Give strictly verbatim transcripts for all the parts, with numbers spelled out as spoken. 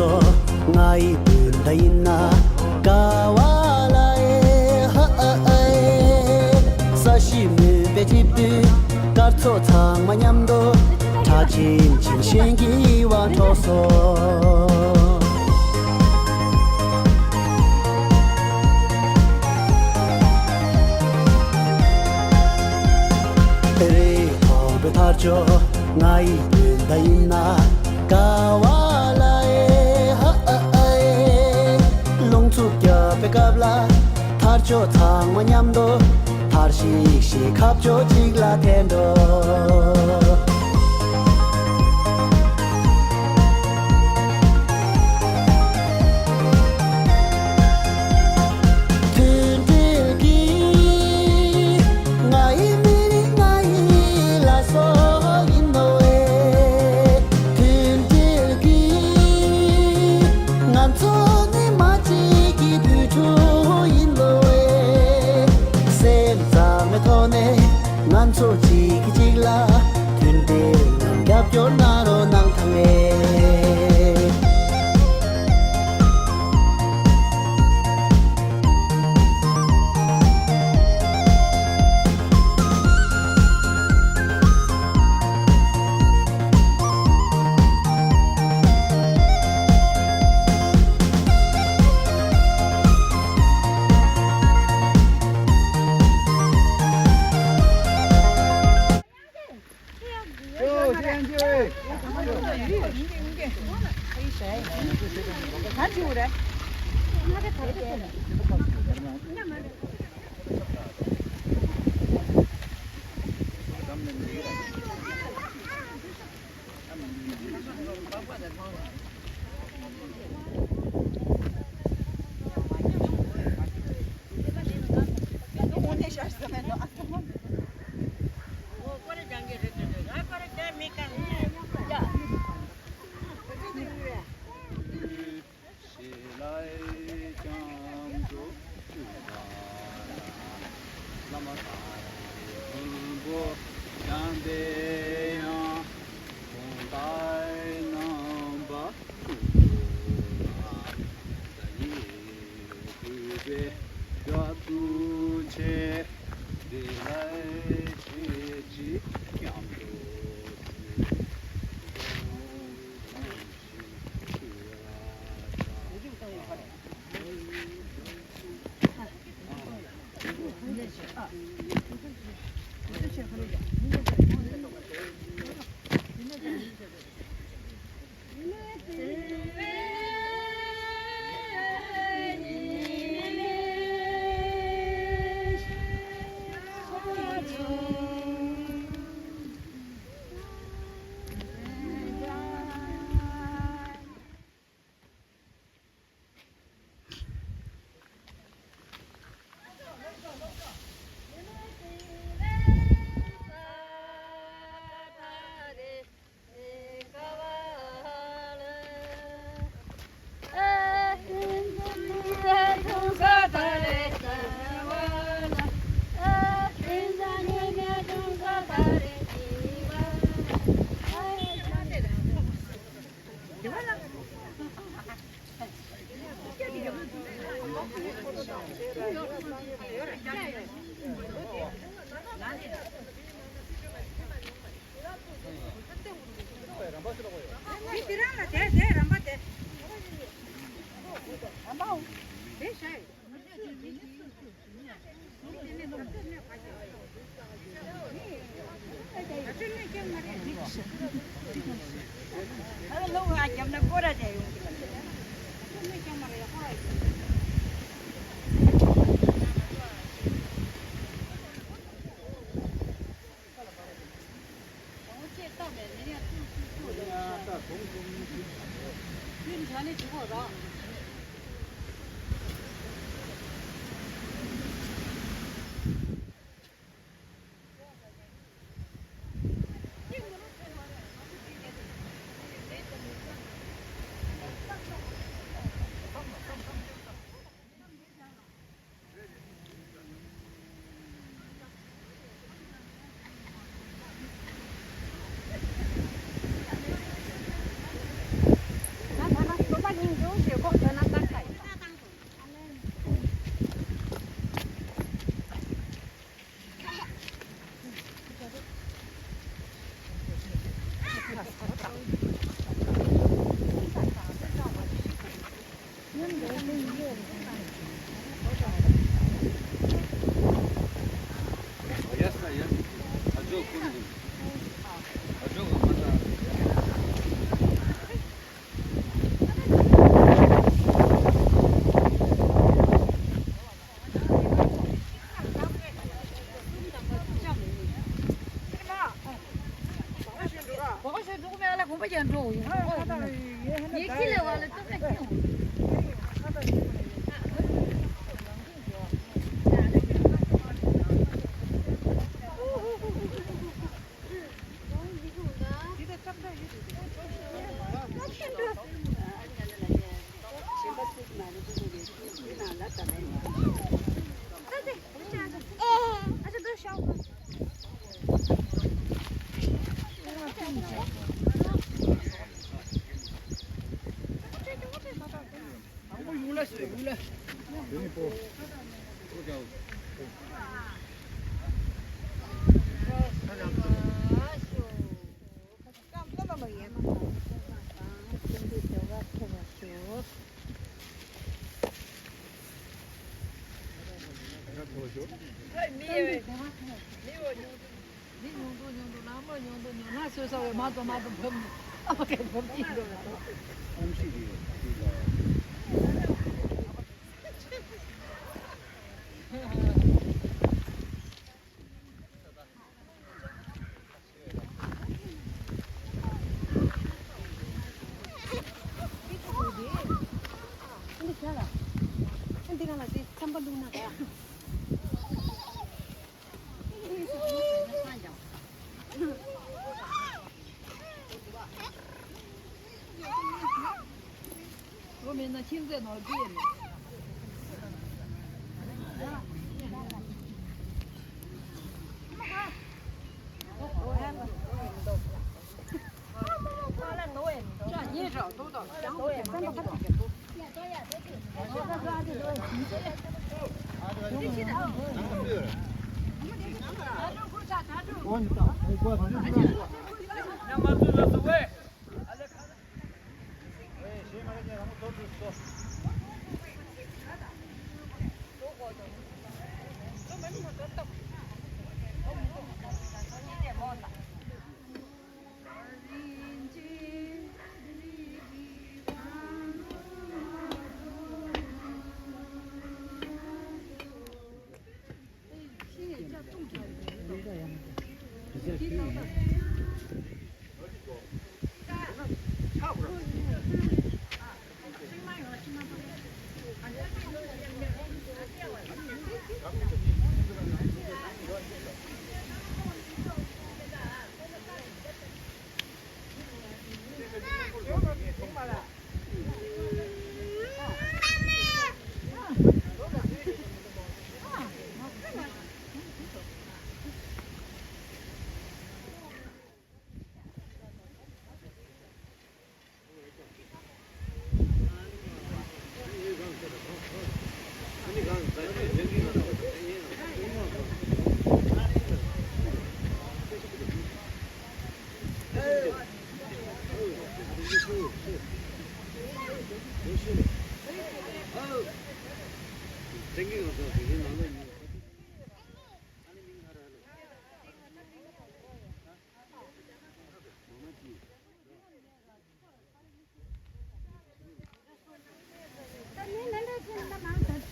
ང་ཡི་སྤུན་ཟླ་ཡིན་ན་དགའ་བ་ལ་ཨེ་ཧ་ཨ་ཨེ། ས་གཞི་མུན་པས་འཁྲིགས་དུས་སྐར་ཚོགས་ཚང་མ་མཉམ་དུ་གྲགས་ཆེམ་ཆེམ་གཞན་གྱི་དབང་འཕྲོག་སོང་། རི་མཐོན་པོའི་མཐའ་མཇུག་ང་ཡི་སྤུན་ཟླ་ཡིན་ན་དགའ་བ་ལ་ཨེ་ཧ་ཨ་ཨེ། རླུང་འཚུབ་རྒྱག་པའི་སྐབས་ལ་མཐའ་མཇུག་ཚང་མ་མཉམ་དུ་ཐར་ཤིག་ཤིག་ཁ་ཕྱོགས་གཅིག་ལ་འཐེན་འགྲོ། མཐུན་སྒྲིལ་གྱིས་ང་ཡི་མི་རིགས་ང་ཡི་ལ་སོགས་ཡིན་ནོ་ཨེ། མཐུན་སྒྲིལ་གྱིས་ང་ཚོ་ནི་མ་གཅིག་གི་བུ་ཕྲུག་ཡིན་ནོ་ཨེ། སེམས་གཙང་མའི་ཐོག་ནས་ང་ཚོ་གཅིག་གིས་གཅིག་ལ་མཐུན་སྒྲིལ་ངང་རྒྱབ་སྐྱོར་གནང་རོགས་གནང་ཐང་ཨེ། ཞེས་ལས་ཀྱང་གྲུབ་པ་ལ། བླ་མ་དང་མགོན་པོ་བྱམས་པའི་དབྱངས། དགོངས་དག་རྣམ་པ་ཐུགས་ལ། བདག་ཉིད་གུས་པས་སྐྱབས་སུ་མཆི། དེ་ལས་ཆོས་ཀྱི་སྐྱབས་འགྲོ་ཞིང་། མི་དེ་རང་ལ་དེ་དེ་རམ་པ་དེ། རམ་པའོ། དེ་བྱས། མི་ཡོད། མི་ཡོད། མི་ཉུང་དུ་ཉུང་དུ་ལ་མ་ཉུང་དུ་ཉུང་ན་སོས་ས་བའི་མ་དང་མ་དང་བབ་ནས་ཨ་མ་གའི་བབ་ཀྱི་འགྲོ་བ་དང་།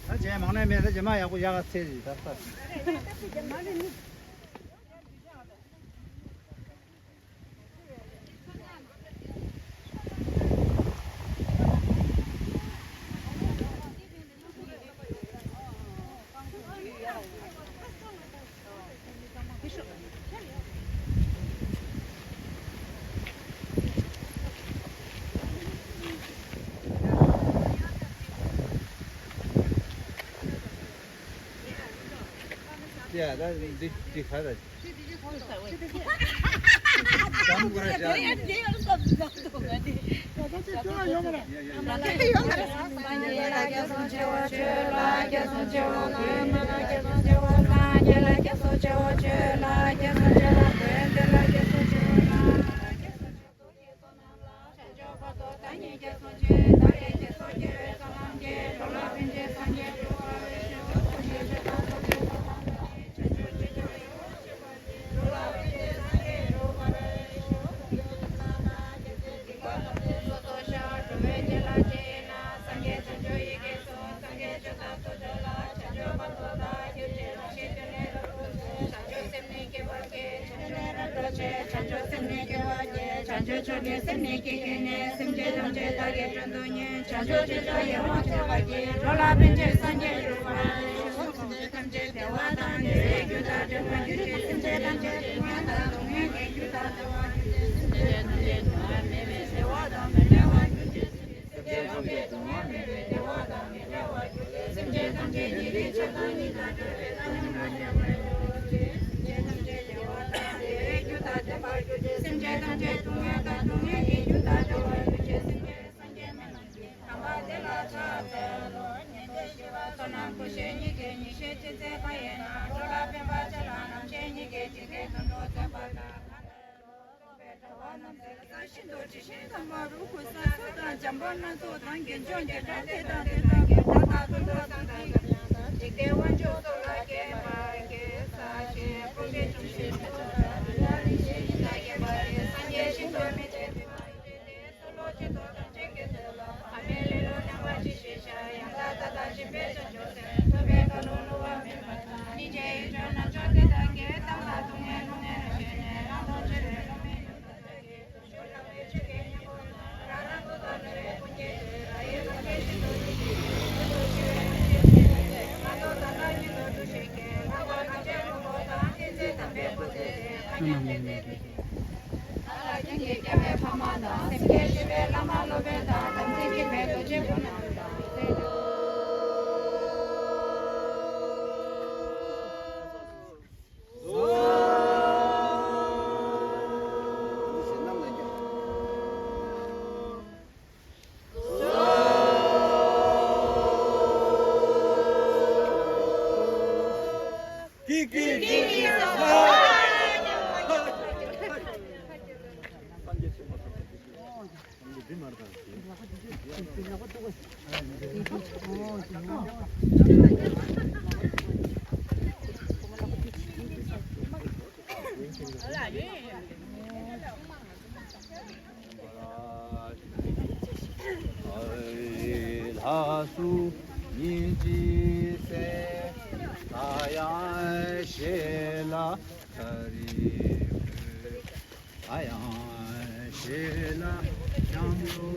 ད་རྗེས་མ་ནས་མེད་ད་རྗེས་མ་ཡག་པོ་ཡག་ག་ཚེ་ཞིག་ད་ལྟ། ཡ་ད་འདི་འདི་ག་རེ། ལྷ་སུ་ཉིན་གཅིག་གསན། ད་ཡང་ཞེ་ལ་ཁ་རི་བོས། ད་ཡང་ཞེ་ལ་སྐྱབས་འགྲོ་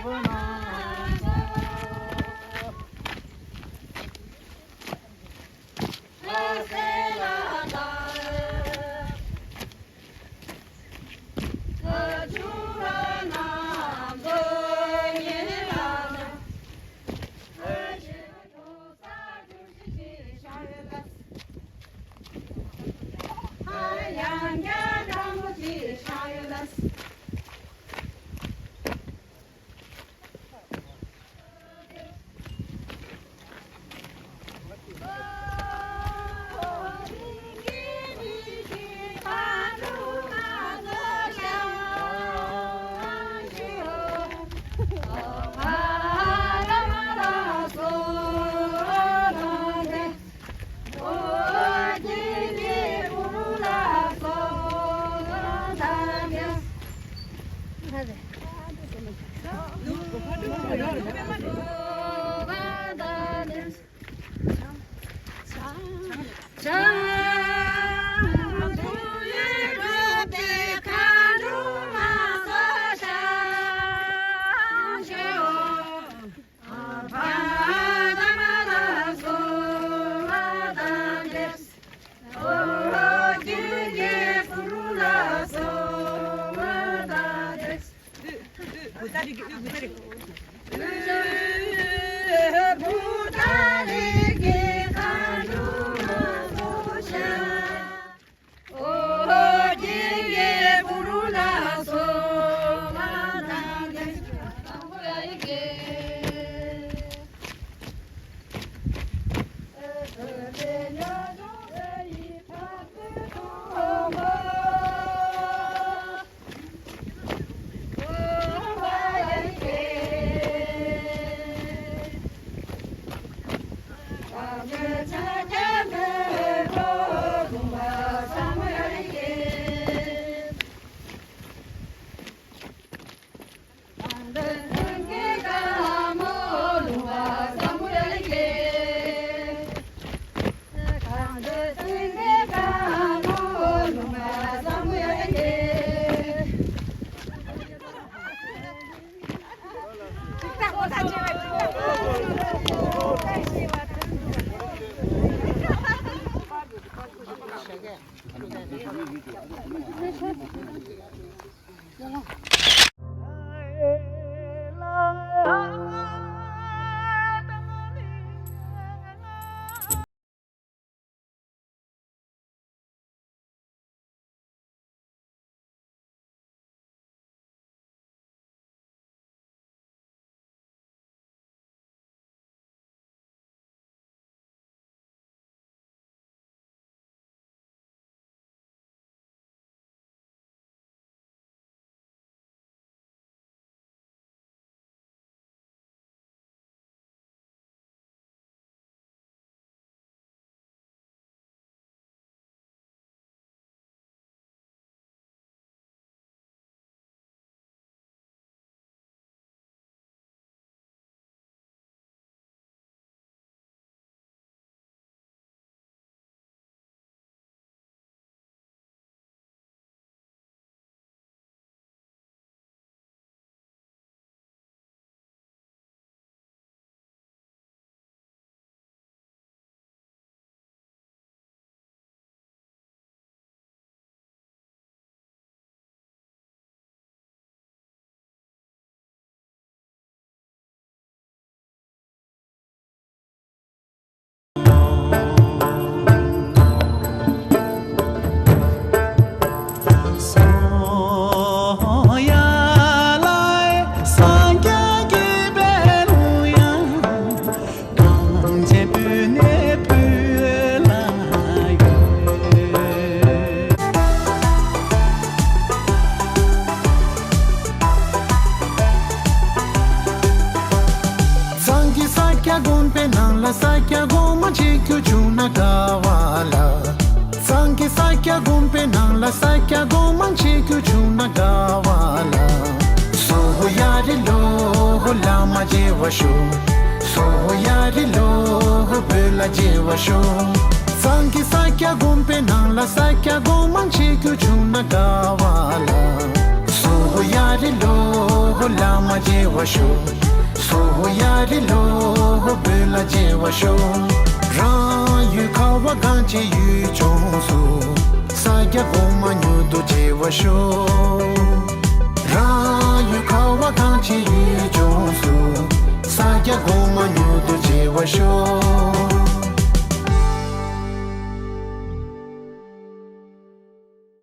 ཕུལ། སངས་རྒྱས་ས་སྐྱ་དགོན་པའི་ནང་ལ་ས་སྐྱ་སྒོ་མ་འབྱེད་རྒྱུ་བྱུང་ན་དགའ་བ་ལ། སངས་རྒྱས་ས་སྐྱ་དགོན་པའི་ནང་ལ་ས་སྐྱ་སྒོ་མ་འབྱེད་རྒྱུ་བྱུང་ན་དགའ་བ་ལ། སོ་ཧོ་ཡ་རི་ལོ་ཧོ་བླ་མ་མཇལ་བར་ཤོག་སོ་ཧོ་ཡ་རི་ལོ་ཧོ་བོད་ལ་མཇལ་བར་ཤོག་སངས་རྒྱས་ས་སྐྱ་དགོན་པའི་ནང་ལ་ས་སྐྱ་སྒོ་མ་འབྱེད་རྒྱུ་བྱུང་ན་དགའ་བ་ལ། སོ་ཧོ་ཡ་རི་ལོ་ཧོ་བླ་མ་མཇལ་བར་ཤོག་སོ་ཧོ་ཡ་རི་ལོ་ཧོ་བོད་ལ་མཇལ་བར་ཤོག་རང་ཡུལ་ཁ་བ་གངས་ཅན་ཡུལ་ལྗོངས་སུ། ས་སྐྱ་གོང་མ་མྱུར་དུ་མཇལ་བར་ཤོག་རང་ཡུལ་ཁ་བ་གངས་ཅན་ཡུལ་ལྗོངས་སུ། ས་སྐྱ་གོང་མ་མྱུར་དུ་མཇལ་བར་ཤོག